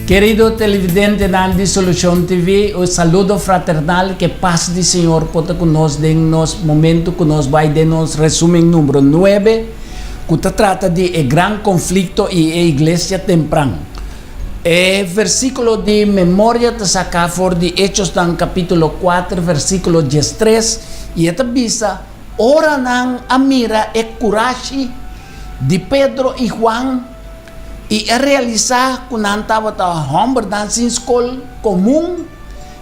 Kerido televidentenan di Solucion TV, un saludo fraternal, ku pas di Señor por ta ku nos den nos momento ku nos bai den nos resumen number 9, ku ta trata di e gran konflikto i e iglesia tempran. E versíkulo di memoria ta saká for di Hechos kapítulo 4, versíkulo 13, i e ta bisa: "Ora nan a mira e kurashi di Pedro i Juan i a realisá ku nan tabata hòmbernan sin skol komun,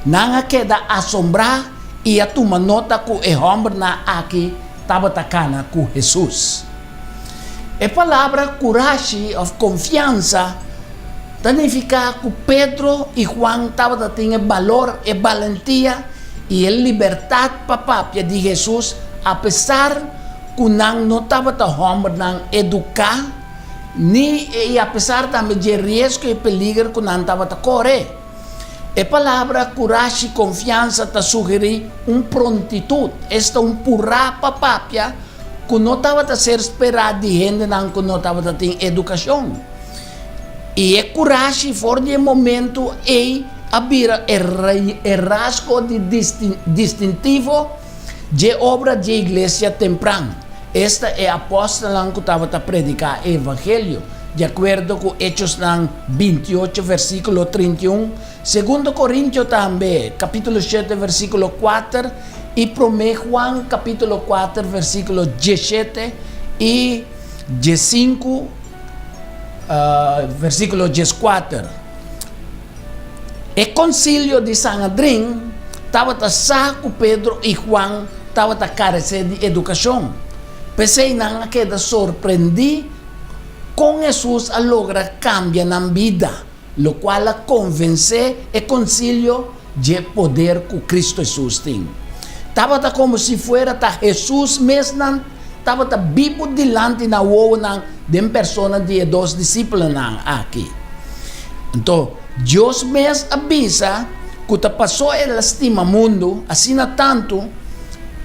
nan a keda asombrá i a tuma nota ku e hòmbernan aki tabata kana ku Hesus." E palabra kurashi òf konfiansa ta nifiká ku Pedro i Juan tabatin e balor, e balentia i e libertat pa papia di Hesus apesar ku nan no tabata hòmbernan eduká, ni i apesar tambe di riesgo i peliger ku nan tabata kore. E palabra kurashi, konfiansa ta sugerí un prontitut, esta un purá pa papia ku no tabata ser sperá di hendenan ku no tabatin edukashon. I e kurashi for di e momento ei a bira e rasgo di distintivo di obra di iglesia tempran. Esta e apòstelnan ku tabata prediká evangelio, di akuerdo ku Hechos 28, versíkulo 31, 2 Korintio tambe, kapítulo 7, versíkulo 4, i 1 Juan, kapítulo 4, versíkulo 17 i 15, versíkulo 14. E konsilio di Sanhedrin tabata sa ku Pedro i Juan tabata karesé di edukashon. P'esei nan a keda sorprendí kon Hesus a logra kambia nan bida, lokual a konvensé e konsilio di poder ku Kristu Hesus tin. Tabata komo si fuera ta Hesus mes nan tabata bibu dilanti nan wowonan den persona di e dos disipelnan aki. Anto, Dios mes a bisa ku ta pasó el a stima mundu asina tantu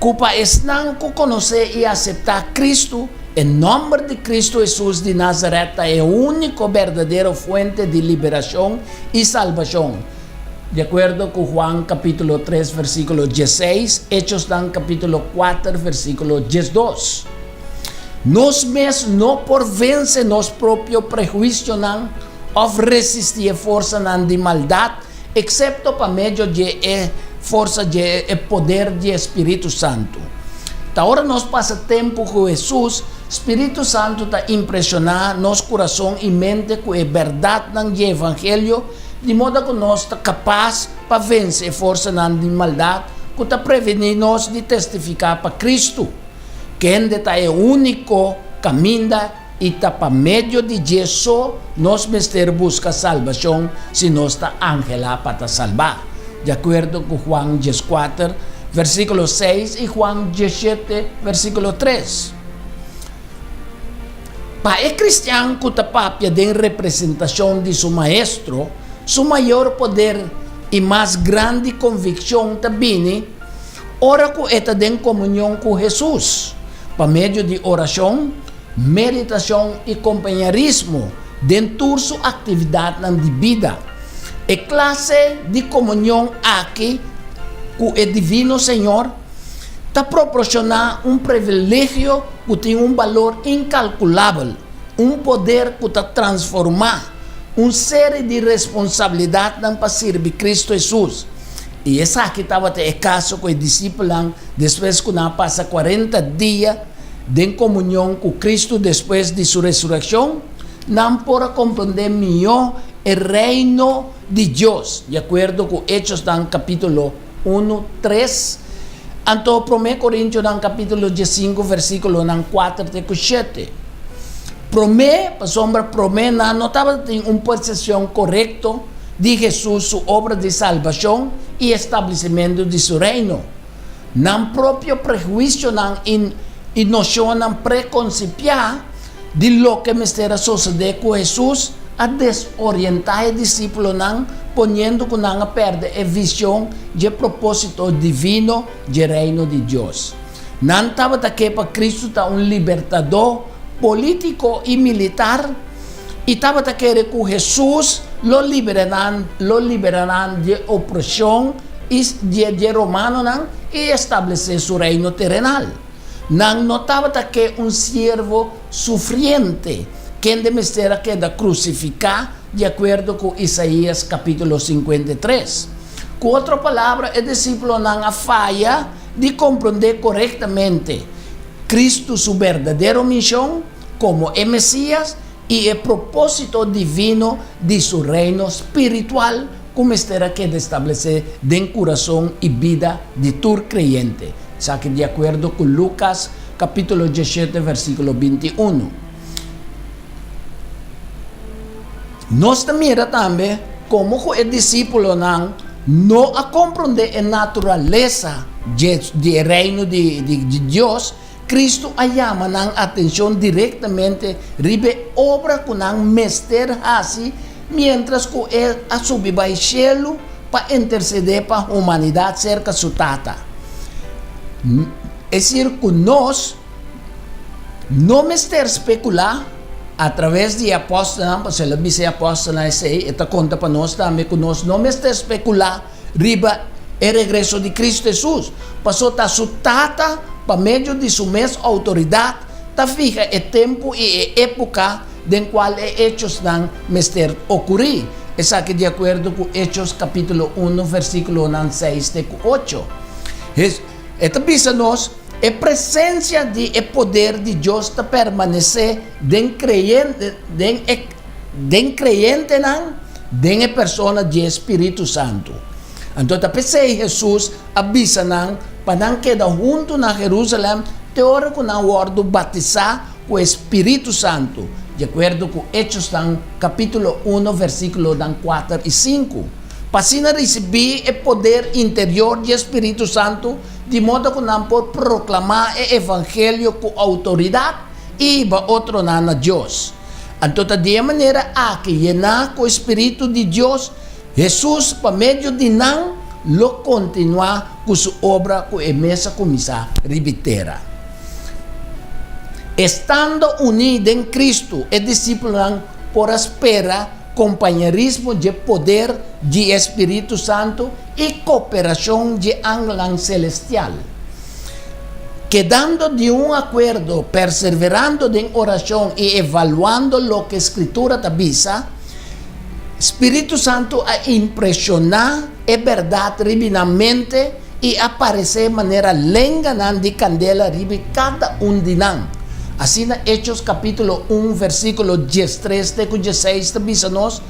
ku pa esnan ku konosé i aseptá Kristu, e nòmber di Kristu Hesus di Nazaret ta e úniko berdadero fuente di liberashon i salbashon, di akuerdo ku Juan kapítulo 3, versíkulo 16, Hechos kapítulo 4, versíkulo 12. Nos mes no por vense nos propio prehuisionan òf resistí e forsanan di maldat, eksepto pa medio di e forsa di e poder di Spiritu Santu. Ta ora nos pasa tempu ku Hesus, Spiritu Santu ta impreshoná nos kurason i mente ku e bèrdat di evangelio, di moda ku nos ta kapas pa vense e forsanan di maldat ku ta prevení nos di testifiká pa Kristu, kende ta e úniko kaminda i ta pa medio di dje so nos mester buska salbashon si nos ta anhelá pa ta salbá. Di akuerdo ku Juan 14, versíkulo 6 i Juan 17, versíkulo 3. Pa e kristian ku ta papia den representashon di su maestro, su mayor poder i mas grandi konvikshon ta bini ora ku e ta den komunion ku Hesus, pa medio di orashon, meditashon i kompañerismo den tur su aktividatnan di bida. E klase di komunion aki ku e Divino Señor ta proporshoná un privilegio ku tin un balor inkalkulabel, un poder ku ta transformá, un serie di responsabilidatnan pa sirbi Kristu Hesus. I esaki tabata e kaso ku e disipelnan despues ku nan a pasa 40 dia den komunion ku Kristu despues di su resurekshon, nan por a komprondé mihó e reino di Dios, di akuerdo ku Hechos kapítulo 1, 3, anto 1 Korintio kapítulo 15, versíkulo 4 te ku 7. Promé, pasobra promé nan no tabatin un persepshon korekto di Hesus su obra di salbashon i establesimentu di su reino. Nan propio prehuisionan i noshonnan prekonsipiá di loke mester a sosodé ku Hesus a desorientá e disipelnan, poniendo ku nan a pèrdè e vishon di propósito divino di reino di Dios. Nan tabata ke pa Kristu ta un libertadó polítiko i militar. I tabata kere ku Hesus lo libera nan, lo libera nan di e opreshon i di e di e romanonan i establesé su reino terenal. Nan no tabata ke un siervo sufriente, kende mester a keda krusifiká di akuerdo ku Isaías kapítulo 53. Ku otro palabra, e disípulonan a faya di komprondé korektamente Kristu su berdadero mishon komo e Mesías i e propósito divino di su Reino spiritual ku mester a keda establesé den kurason i bida di tur kreyente. Esaki di akuerdo ku Lukas kapítulo 17 versíkulo 21. Nos ta mira tambe komo ku e disípulonan no a komprondé e naturalesa di e Reino di Dios, Kristu a yama nan atenshon direktamente riba e obra ku nan mester hasi miéntras ku e a subi bai shelu pa intersedé pa humanidat serka su Tata. Es sir ku nos no mester spekulá atraves di e apòstelnan, pasobra el a bisa e apòstelnan esei, e ta konta pa nos tambe ku nos no mester spekulá riba e regreso di Kristu Hesus, paso ta su Tata, pa medio di su mes outoridat, ta fiha e tempu i e époka den kual e echosnan mester okurí. Esaki di akuerdo ku Hechos kapítulo unu versíkulonan seis te ku ocho. E ta bisa nos, E presensia di e poder di Dios ta permanesé den kreyente, den e den kreyentenan, den e persona di e Spiritu Santu. Anto ta p'esei Hesus a bisa nan pa nan keda huntu na Herusalèm te ora ku nan wòrdu batisá ku e Spiritu Santu, di akuerdo ku Hechosnan kapítulo uno versíkulonan kuater i sinku, pa asina risibí e poder interior di e Spiritu Santu, di moda ku nan por proklamá e evangelio ku outoridat i hiba otronan na Dios. Anto ta di e manera aki, yená ku e spiritu di Dios, Hesus pa medio di nan lo kontinuá ku su obra ku e mes a kuminsá riba e tera. Estando uní den Kristu, e disipelnan por a spera kompañerismo dje poder di e spiritu santu i koperashon dje angelnan selestial. Kedando di un akuerdo, perseverando den orashon i evaluando loke Skritura ta bisa, spiritu santu a impreshoná e bèrdat riba nan mente i a paresé manera lenganan di kandela riba kada un di nan. Asina Hechos kapítulo un versíkulo diestres te ku diesseis ta bisa nos,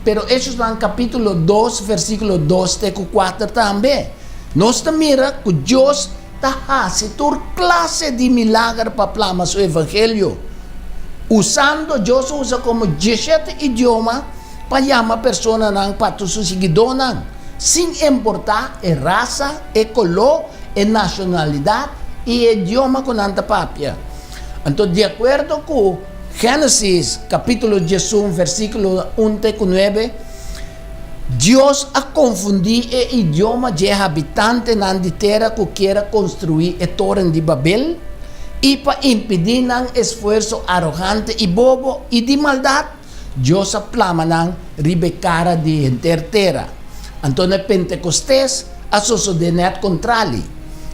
pero Hechosnan kapítulo dos versíkulo dos te ku kuater tambe. Nos ta mira ku Dios ta hasi tur klase di milager pa plama su evangelio. Usando, Dios a usa komo dieshete idioma pa yama personanan pa ta su siguidónan, sin importá e rasa, e koló, e nashonalidat i e idioma ku nan ta papia. Anto, di akuerdo ku Génesis kapítulo 11 versíkulo un te ku nuebe, Dios a konfundí e idioma dje habitantenan di tera ku kier a konstruí e Toren di Babel, i pa impidí nan esfuerso arogante i bobo i di maldat, Dios a plama nan riba e kara di henter tera. Anto na Pentekostes a sosodé nèt kontrali.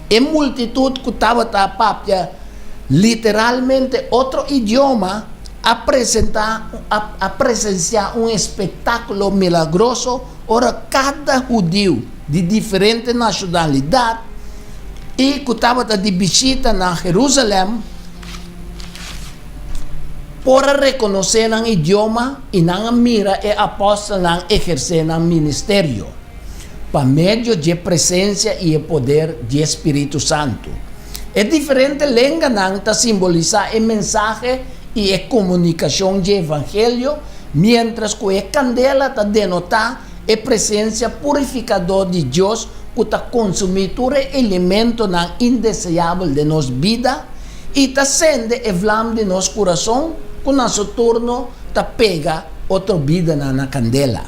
E multitut ku tabata papia literalmente otro idioma a presentá a presensiá un espektákulo milagroso ora kada hudiu di diferente nashonalidat i ku tabata di bishita na Herúsalèm por a rekonosé nan idioma i nan a mira e apòstelnan ehersé nan ministerio pa medio dje presensia i e poder dje spiritu santu. E diferente lenganan ta simbolisá e mensahe i e komunikashon dje evangelio, miéntras ku e kandela ta denotá e presensia purifikadó di Dios ku ta konsumí tur e elementonan indeseabel den nos bida i ta sende e vlam di nos kurason ku na su turno ta pega otro bidanan na kandela.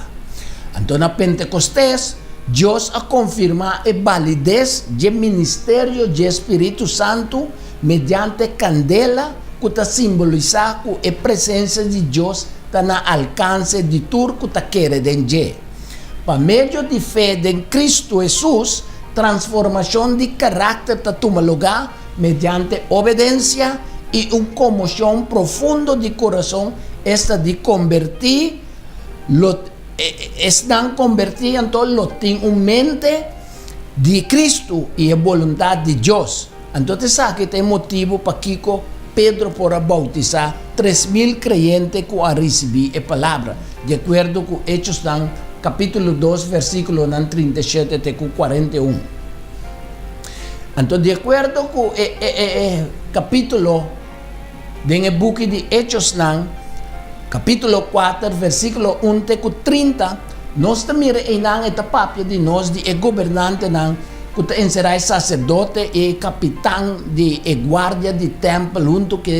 Anto na Pentekostes, Dios a konfirmá e balides dje ministerio dje spiritu santu mediante kandela ku ta simbolisá ku e presensia di Dios ta. ta na alkanse di tur ku ta kere den dje. Pa medio di fe den Kristu Hesus, transformashon di karakter ta tuma lugá mediante obedensia i un konmoshon profundo di kurason, esta di kombertí, lo esnan kombertí anto lo tin un mente di Kristu i e boluntat di Dios. Anto ta esaki ta e motibu pakiko Pedro por a boutisá 3000 kreyente ku a risibí e palabra, di akuerdo ku Echosnan kapítulo 2 versíkulonan 37 te ku 41. Anto di akuerdo ku e e kapítulo den e buki di Echosnan, kapítulo 4 versíkulo 1 te ku 30, nos ta mira einan e ta papia di nos di e gobernantenan ku ta enserá e saserdote i e kapitan di e guardia di tèmpel huntu ku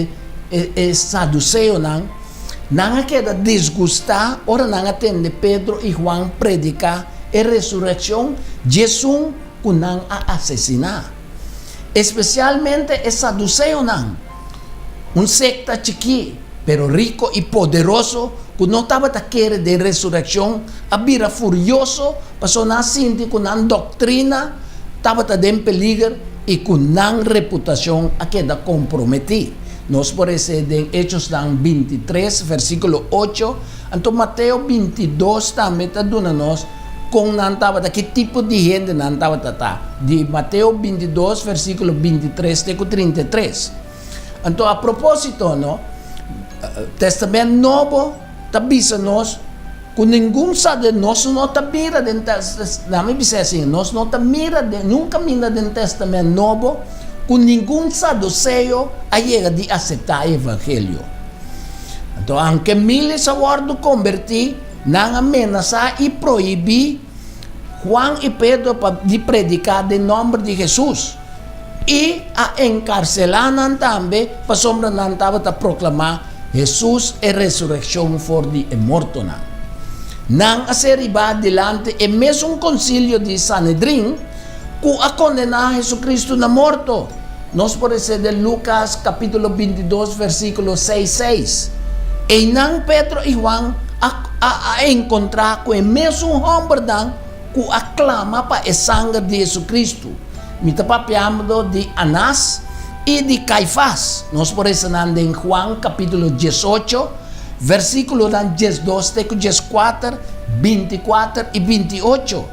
e saduseonan. Nan a keda disgustá ora nan a tende Pedro i Huan prediká e resurekshon dj'esun ku nan a asesiná. Espesialmente e saduseonan, un sekta chikí pero riko i poderoso ku no tabata kere den resurekshon, a bira furioso Pasobra nan a sinti ku nan doktrina tabata den peliger i ku nan reputashon a keda komprometí. Nos por esei den Echosnan 23, versíkulo 8, anto Mateo 22 tambe ta duna nos kon nan tabata, ki tipo di hende nan tabata ta, di Mateo 22, versíkulo 23 te ku 33. Anto a propósito, no, Tèstamènt Nobo ta bisa nos Ku ningun sa den nos no ta mira den Laat mi bisa asin, nos no ta mira den niun kaminda den Tèstamènt Nobo ku ningun saduseo a yega di aseptá e evangelio. Anto aunke míles a wòrdu kombertí, nan a menasá i prohibí Juan i Pedro pa di prediká den nòmber di Hesus, i a enkarselá nan tambe pasobra nan tabata proklamá Hesus e resurekshon for di e mortonan. Nan a ser ribá dilanti e mesun konsilio di Sanedrin ku a kondená Hesukristu na morto. Nos por lesa den Lukas kapítulo 22 versíkulo 6, 6. Einan Pedro i Juan a a enkontrá ku e mesun hòmbernan ku a klama pa e sanger di Hesukristu. Mi ta papiando di Anás i di Kaifas. Nos por lesa nan den Juan kapítulo 18, versíkulonan 12 te ku 14, 24 i 28.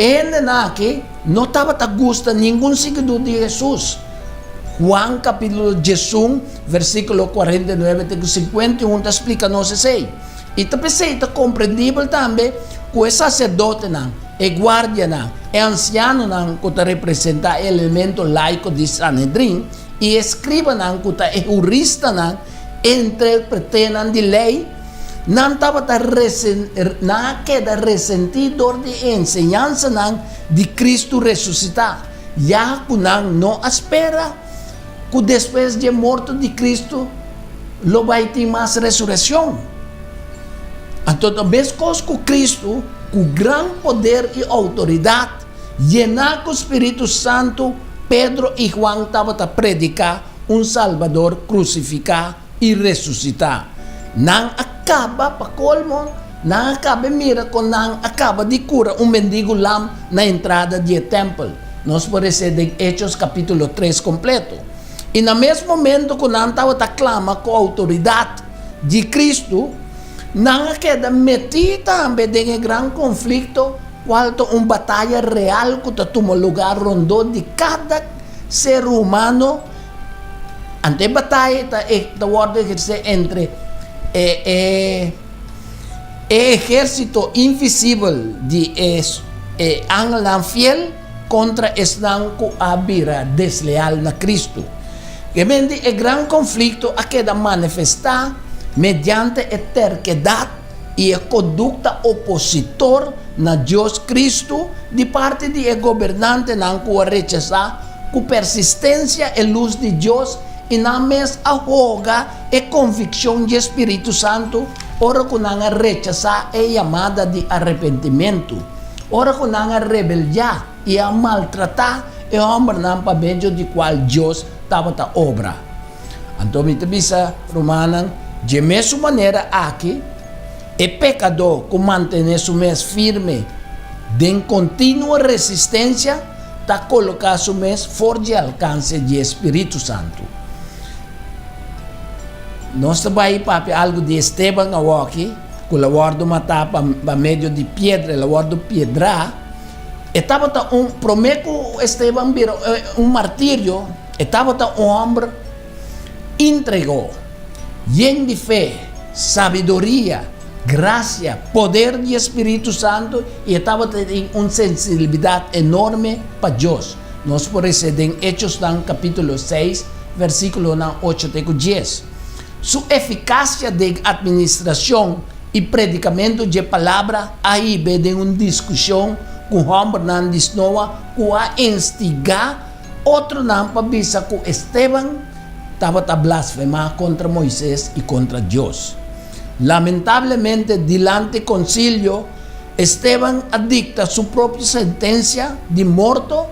E hendenan aki no tabata gusta ningun siguidó di Hesus. Juan kapítulo 11, versíkulo 49 te ku 51 ta splika nos esei. I ta p'esei ta komprendibel tambe ku e saserdotenan, e guardianan, e ansianonan ku ta representá e elemento laiko di Sanedrin i e eskribanan ku ta e huristanan, interpretenan di lei, nan tabata nan a keda resentí dor di e enseñansanan di Kristu resusitá, ya ku nan no a spera ku despues dje morto di Kristu lo bai tin mas resurekshon. Anto ta meskos ku Kristu, ku gran poder i outoridat, yená ku spiritu santu, Pedro i Juan tabata prediká un Salbador krusifiká i resusitá. Nan a kaba, pa kolmo, nan a kaba e mira kon nan a kaba di kura un mendigu lam na entrada di e tèmpel. Nos por lesa den Hechos kapítulo 3 kompleto. I na mes momento ku nan tabata klama ku outoridat di Kristu, nan a keda metí tambe den e gran konflikto, kual ta un bataya real ku ta tuma lugá rondó di kada ser humano. Anto e bataya ta ta wòrdu ehersé entre e e e ehérsito invisibel di e e angelnan fiel, kontra esnan ku a bira desleal na Kristu. Gemendi e gran konflikto a keda manifestá mediante e terkedat i e kondukta opositor na Dios Kristu di parti di e gobernantenan ku a rechasá ku persistensia e lus di Dios i nan mes a hoga e konvikshon dje Spiritu Santu ora ku nan a rechasá e yamada di arepentimentu. Ora ku nan a rebeldiá i a maltratá e hòmbernan pa medio di kual Dios tabata obra. Anto mi ta bisa, rumannan, dje mesun manera aki. E pekadó ku mantené su mes firme den kontinuo resistensia ta koloká su mes for dje alkanse dje spiritu santu. Nos ta bai papia algu di Esteban awoki, ku el a wòrdu matá pa medio di piedra, el a wòrdu piedrá. E tabata un, promé ku Esteban bira un martirio, e tabata un hòmber íntrego, yen di fe, sabiduria, grasia, poder di e Spiritu Santu i e tabata tin un sensibilidat enorme pa Dios. Nos por lesa den Hechosnan kapítulo seis, versíkulonan ocho te ku dies. Su efikasia den atministrashon i predikamentu dje palabra a hib'é den un diskushon ku hòmbernan di snoa ku a instigá otronan pa bisa ku Esteban tabata blasfemá kontra Moises i kontra Dios. Lamentablemente, dilanti konsilio, Esteban a dikta su propio sentensia di morto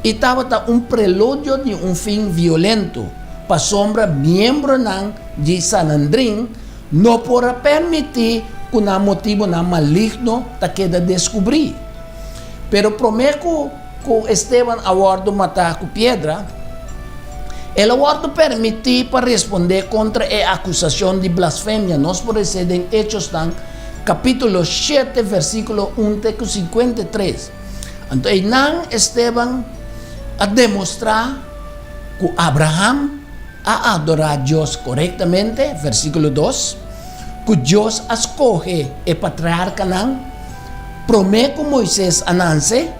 i tabata un preludio di un fin violento, pasobra miembronan di Sanandrin no por a permití ku nan motibunan maligno ta keda deskubrí. Pero promé ku ku Esteban a wòrdu matá ku piedra, el a wòrdu permití pa respondé kontra e akusashon di blasfemia. Nos por lesa den Hechosnan kapítulo shete versíkulo un te ku 53. Anto einan Esteban a demostrá ku Abraham a adorá Dios korektamente, versíkulo dos, ku Dios a skohe e patriarkanan promé ku Moises a nanse.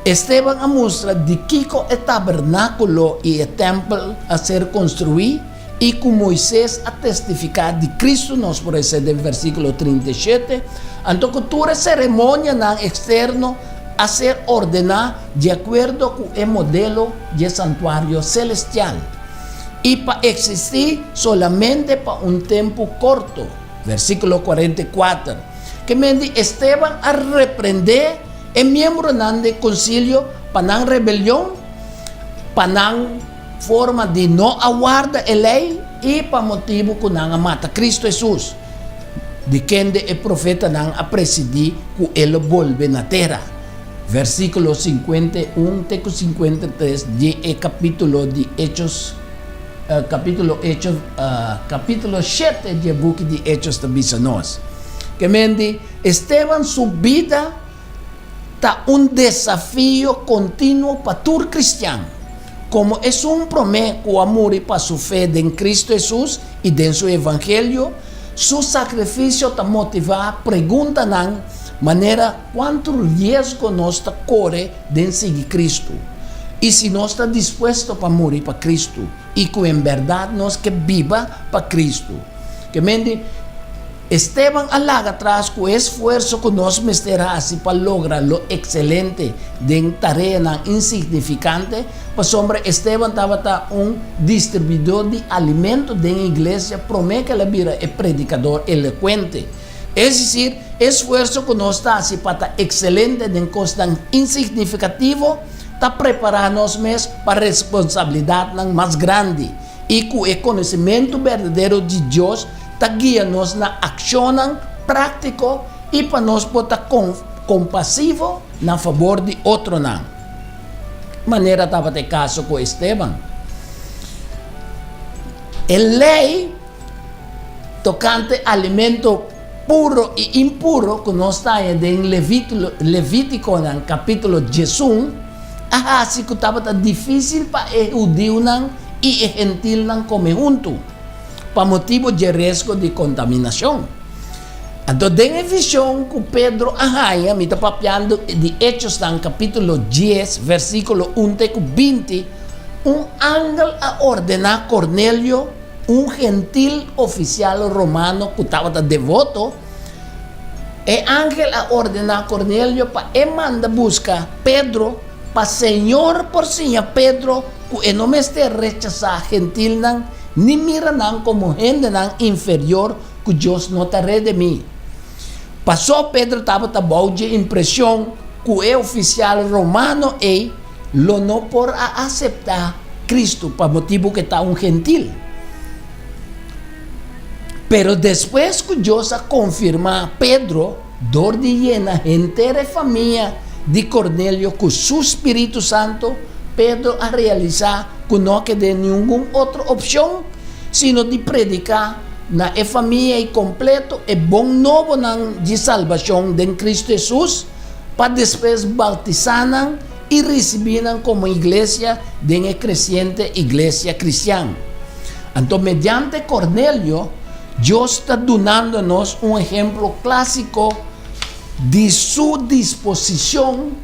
Esteban a mustra di kiko e tabernákulo i e tèmpel a ser konstruí i ku Moises a testifiká di Kristu, nos por lesa den versíkulo 37, Anto ku tur e seremonianan eksterno a ser ordená di akuerdo ku e modelo dje santuario selestial, i pa eksistí solamente pa un tempu korto. Versíkulo 44, Ke men di Esteban a reprendé e miembronan di konsilio pa nan rebelion, pa nan forma di no a warda e lei i pa motibu ku nan a mata Kristu Hesus, di kende e profetanan a presidí ku e lo bolbe na tera. Versíkulo 51 te ku 53 di e kapítulo di Hechos, kapítulo Hechos, kapítulo shete di e buki di Hechos ta bisa nos. Ke men di, Esteban su bida ta un desafio kontinuo pa tur kristian. Komo esun promé ku a muri pa su fe den Kristu Hesus i den su evangelio, su sakrifisio ta motivá preguntanan manera kuantu riesgo nos ta kore den sigui Kristu i si nos ta dispuesto pa muri pa Kristu i ku en bèrdat nos ke biba pa Kristu. Ke men di, Esteban a laga tras ku e esfuerso ku nos mester hasi pa logra lo ekselente den tareanan insignifikante, pasobra Esteban tabata un distribuidor di alimento den iglesia promé ku el a bira e predikador elokuente. Es desir, e esfuerso ku nos ta hasi pa ta ekselente den kosnan insignifikativo ta prepará nos mes pa responsabilidatnan mas grandi i ku e konosementu berdadero di Dios ta guia nos na akshonnan práktiko i pa nos por ta kompasivo na fabor di otronan, manera tabata e kaso ku Esteban. E lei tokante alimento puro i impuro ku nos ta haña den Levítikonan kapítulo 11 a hasi ku tabata difísil pa e hudiunan i e gentilnan kome huntu. pa motibu dje riesgo di kontaminashon. Anto den e vishon ku Pedro a haña, mi ta papiando di Hechosnan kapítulo dies, versíkulo un te ku 20, un angel a ordená Kornelio, un gentil ofisial romano ku tabata devoto, e angel a ordená Kornelio pa e manda buska Pedro pa Señor por siña Pedro ku e no mester rechasá gentilnan ni mira nan komo hendenan inferior ku Dios no ta redemí. Pasó Pedro tabata bou dje impreshon ku e ofisial romano ei lo no por a aseptá Kristu pa motibu ku e ta un gentil. Pero despues ku Dios a konfirmá Pedro dor di yena henter e famia di Kornelio ku su spiritu santu, Pedro a realisá ku no a ked'é ningun otro opshon sino di prediká na e famia ei kompleto e bon nobonan di salbashon den Kristu Hesus, pa despues bautisá nan i risibí nan komo iglesia den e kresiente iglesia kristian. Anto mediante Kornelio, Dios ta dunando nos un ehemplo klásiko di su disposishon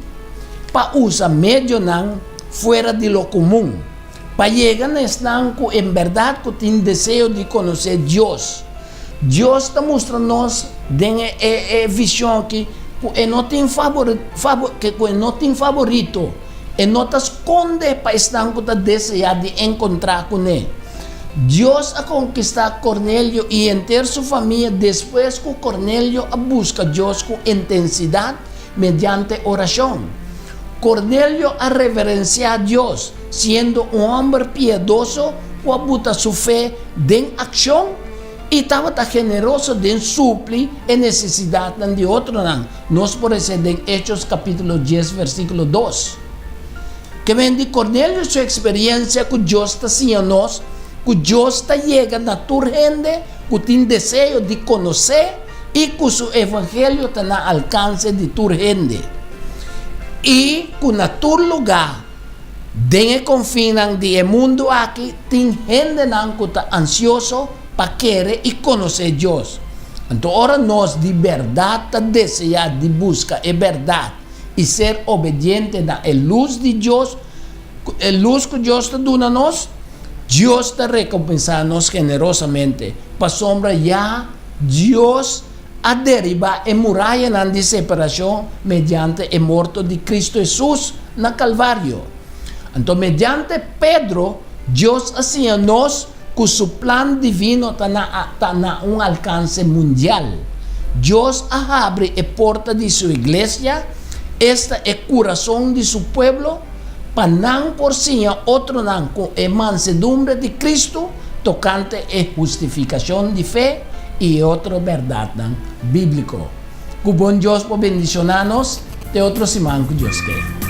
pa usa medionan fuera di lo komun pa yega na esnan ku en bèrdat ku tin deseo di konosé Dios. Dios ta mustra nos den e vision aki ku e no tin ku e no tin favorito, e no ta skonde pa esnan ku ta deseá di enkontrá kuné. Dios a konkistá Kornelio i henter su famia despues ku Kornelio a buska Dios ku intensidat mediante orashon. Kornelio a reverensiá Dios, siendo un hòmber piadoso ku a buta su fe den akshon i tabata generoso den supli e nesesidatnan di otronan, nos por hesé den Hechos kapítulo dies versíkulo dos. Kemen di Kornelio su eksperensia ku Dios ta siña nos ku Dios ta yega na tur hende ku tin deseo di konosé i ku su evangelio ta na alkanse di tur hende i ku na tur lugá Den e konfinnan di e mundu aki tin hendenan ku ta ansioso pa kere i konosé Dios. Anto ora nos di bèrdat ta deseá di buska e bèrdat i ser obediente na e lus di Dios, e lus ku Dios ta duna nos, Dios ta rekompensá nos generosamente, pasobra ya Dios a deribá e murayanan di separashon mediante e morto di Kristu Hesus na Kalvario. Anto mediante Pedro, Dios a siña nos ku su plan divino ta na ta na un alkanse mundial. Dios a habri e porta di su iglesia, esta e kurason di su pueblo, pa nan por siña otronan ku e mansedumbre di Kristu tokante e hustifikashon di fe i e otro bèrdatnan bíbliko. Ku bon Dios por bendishoná nos te otro siman ku Dios ke.